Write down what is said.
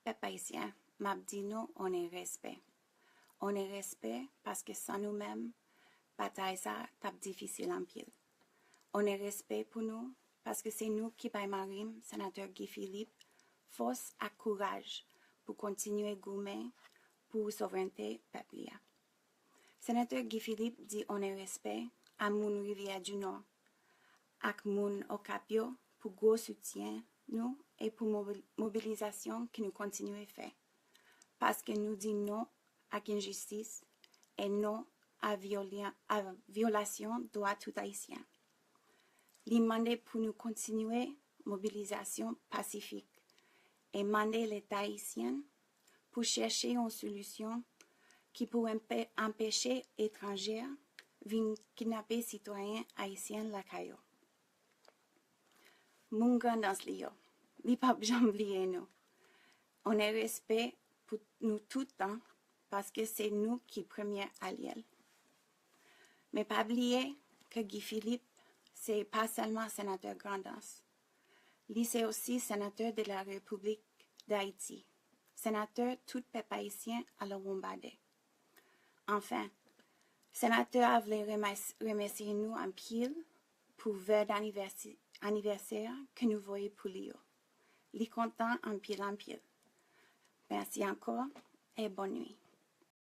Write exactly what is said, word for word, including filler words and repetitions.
pèp ayisyen, m ap di nou onnen respè. Onnen respè paske san nou menm, batay sa t ap difisil anpil. Onnen respè pou nou paske se nou ki bay mari m, Senatè Guy Philippe, fòs ak kouraj pou kontinye goumen pou souvrènte pèp li a. Senatè Guy Philippe di onnen respè a moun Rivyè di Nò ak moun Okap yo pou gwo soutyen nou e pou mobil- mobilizasyon ke nou kontinye fè. Paske nou di non ak enjistis e non a, vyolyan- a vyolasyon dwa tout Ayisyen. Li mande pou nou kontinye mobilizasyon pasifik e mande Leta ayisyen pou chèche yon solisyon ki pou anpe- anpeche etranje vin kidnape sitwayen ayisyen lakay yo. Moun Grandans li yo, li p ap janm bliye nou. Onnen respè pou nou tout tan, paske se nou ki premye alye l. Men pa bliye ke Guy Philippe se pa sèlman senatè Grandans. Li se osi senatè de la Repiblik d Ayiti, senatè tout pèp ayisyen alawonnbadè. Anfen, senatè a vle remès- remèsye nou anpil pou vè anivèsi- anivèsè ke nou voye pou li yo. Li kontan anpil anpil. Mèsi ankò e bòn nwi.